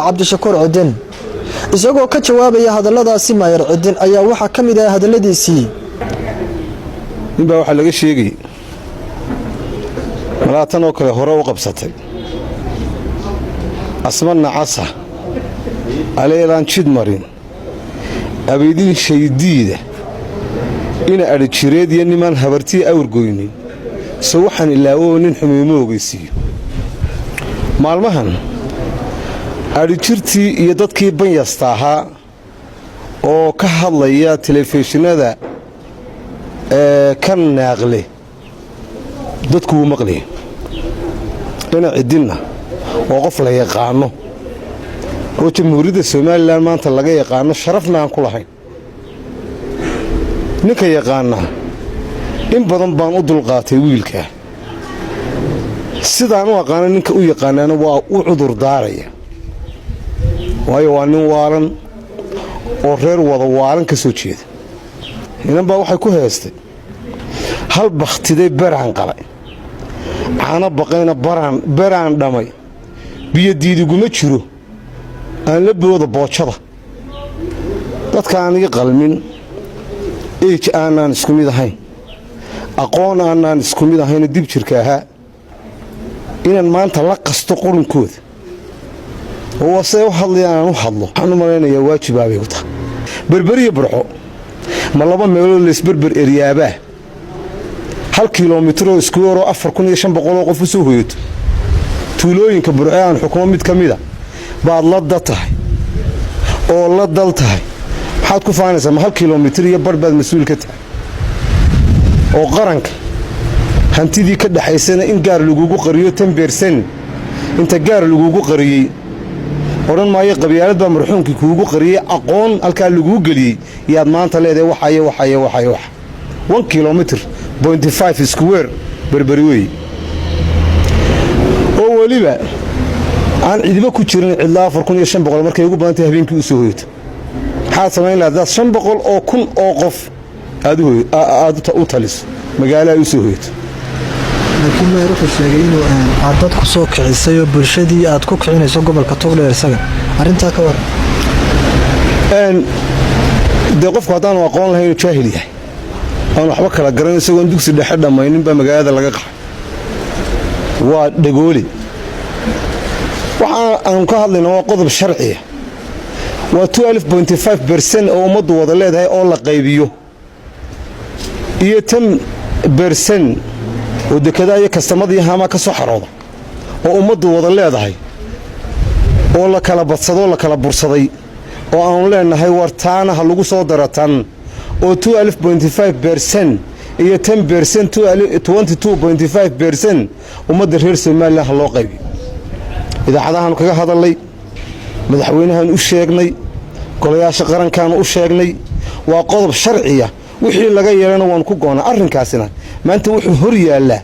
Cabdishakuur Cidin. Isagoo ka jawaabaya hadalladaasi maayar Cidin ayaa waxaa ka mid ah hadalladiisii: Ninbaa waxaa laga sheegay malaatan oo kale hore u qabsatay asma nacasa aleelaan jid marin abaydin shaydiida ina adhi jireed iyo nimaan habartii awrgoynin, so waxaan ilaawoo nin xumiimo ogeysiiyo. Maalmahan adhijirtii iyo dadkii banyasta ahaa oo ka hadlaya telefishinada ee ka naaqle, dadku wuu maqlaya. Ina Cidinna waa qof la yaqaanno oo Jamhuuriyadda Somaliland maanta laga yaqaano, sharafna aan ku lahayn. Ninka yaqaannaa in badan baan u dulqaatay wiilkaa. Sidaan u aqaano ninka u yaqaanaana waa u cudur daaraya, waayo waa nin waalan oo reer wada waalan ka soo jeeda. Inan baa waxay ku heestay: "Hal bakhtiday beraan qalay, caano baqayna beraan dhamay, biyo diidiguma jiro, aan la booda boojada." Dadka aan ii qalmin, age aanaan isku mid ahayn, aqoon aanaan isku mid ahaynoo dib jirka ahaa, inaan maanta la qasto qurunkooda oo waa siday u hadlayaan aan u hadlo, waxaan u malaynayaa waajibaabay ku tahay. Berberiyo Burco ma laba meelood laysberber eryaabaa? 1 kilomitiroo square oo 4,500 qof u soo hoyato tuulooyinka Burce aan xukumo mid ka mida baad la da tahay oo la dal tahay. Maxaad ku faanaysaa? Ma 1 kilomitir iyo bar baad mas-uul ka tahay oo qaranka hantidii ka dhaxaysana in gaar lagugu qariyo 10%, inta gaar lagugu qariyey, odhan maayo qabyaalad baa marxuumkii kuugu qariyey, aqoon halkaa laguu geliyey yaad maanta leedahay. Waxayo waxayo waxayo wax 1 kilometer point 5 square Berberi weeye, oo weliba aan cidiba ku jirin cidla 4,500 markay ugu badantay habeenkii u soo hoyato. Maxaad samayn laha hadaad 500,000 oo qof aad u taliso, magaalo ay u soo hoyato? Laakiin maayar wuxuu sheegay inuu aad dad ku soo kicisay oo bulshadii aad ku kicinayso gobolka Togdheer. Isaga arrintaa ka waran? Dee qofku haddaanu aqoon lahayn, inuu jaahil yahay, aan waxba kala garan, isagoon dugsi dhexe dhammaynin baa magaalada laga qaxay, waa dhagoole. Waxa aanu ka hadlayna waa qodob sharciya, waa 12.5% oo ummaddu wada leedahay oo la qaybiyo iyo 10% oo dekedaa iyo kastamadii haamaa ka soo xarooda oo ummaddu wada leedahay oo la kala badsadoo la kala bursaday, oo aanu leenahay war taana ha lagu soo dara tan, oo 12.5% iyo 10%, 22.5% ummadda reer Somaliland ha loo qaybiyo. Idaacadahaanu kaga hadalnay, madaxweynahaan u sheegnay, golayaasha qarankaanu u sheegnay. Waa qodob sharciya, wixii laga yeelana waanu ku goonaa. Arrinkaasina maanta wuxuu hor yaallaa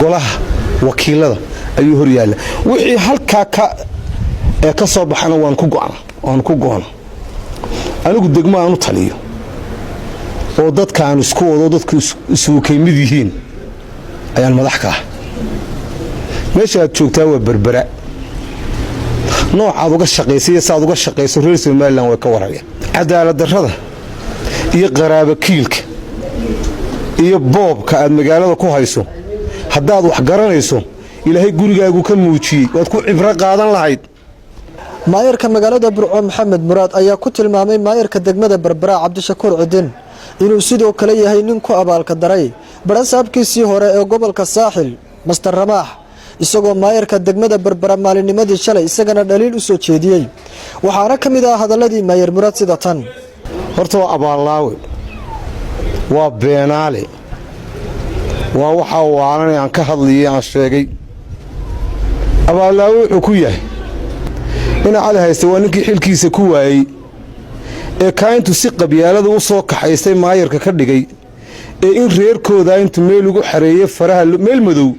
golaha wakiilada ayuu hor yaallaa. Wixii halkaa ee ka soo baxana waan ku go'na, waan ku go'na. Anigu degmo aan u taliyo oo dadka aan isku wado, dadku isugu kay mid yihiin ayaan madax ka ah. Meesha aad joogtaa waa Berbera. Noocaad uga shaqaysa iyo saaad uga shaqayso reer Somaliland way ka warayaan. Cadaalad darrada iyo qaraabo kiilka iyo boobka aad magaalada ku hayso, haddaad wax garanayso, Ilaahay gurigaagu ka muujiyey, waad ku cibro qaadan lahayd. Maayarka magaalada Burco Maxamed Muraad ayaa ku tilmaamay maayarka degmada Berbera Cabdishakuur Cidin inuu sidoo kale yahay nin ku abaalka daray barasaabkiisii hore ee gobolka Saaxil, Master Ramaax, isagoo maayarka degmada Berbera maalinnimadii shalay isagana dhaliil u soo jeediyey. Waxaana ka mid ah hadaladii maayar Muraad sida tan: Horta waa abaallaawe, waa beenaale, waa waxaa waalanay aan ka hadlayay, aan sheegay. Abaallaawe wuxuu ku yahay ina Cali Hayste waa ninkii xilkiisa ku waayey ee kaa intuu si qabyaalada u soo kaxaystay maayarka ka dhigay, ee in reerkooda intuu meel ugu xareeyey faraha meel madow,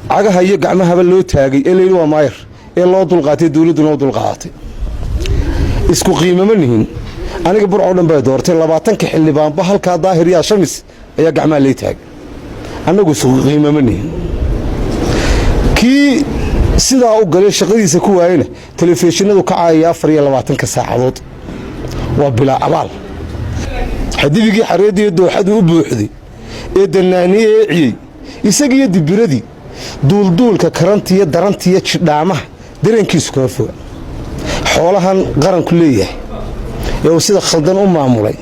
cagaha iyo gacmahaba loo taagay, ee layidhi waa maayar, ee loo dulqaatay, dawladduna u dulqaadatay. Isku qiimama nihin. Aniga Burcoo dhan bay doortay, 20-ka xildhibaanba halkaa Daahir yaa Shamis ayaa gacmaha lay taagay. Annagu isku qiimama nihin. Kii Sidaa u galay shaqadiisa ku waayena telefishinadu ka caayaya 24-ka saacadood. Waa bilaa abaal. Xadibigii xareeddiiyo dooxadu u buuxday ee dannaaniye ee ciyey isagiiyo dibiradii duulduulka karantiiyo darantiiyo jidhaamaha dareenkiisu kama foga. Xoolahan qaranku leeyahay ee uu sida khaldan u maamulay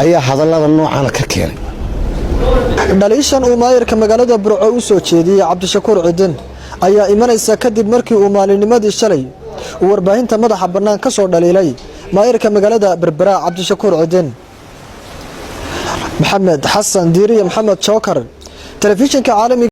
ayaa hadallada noocana ka keenay. Dhaliishan uu maayarka magaalada Burco u soo jeediyey Cabdishakuur Cidin ayaa imanaysa kadib markii uu maalinimadii shalay uu warbaahinta madaxa bannaan ka soo dhaliilay maayarka magaalada Berbera, Cabdishakuur Cidin. Maxamed Xasan Diiriye, Maxamed Jookar, telefishinka caalamiga.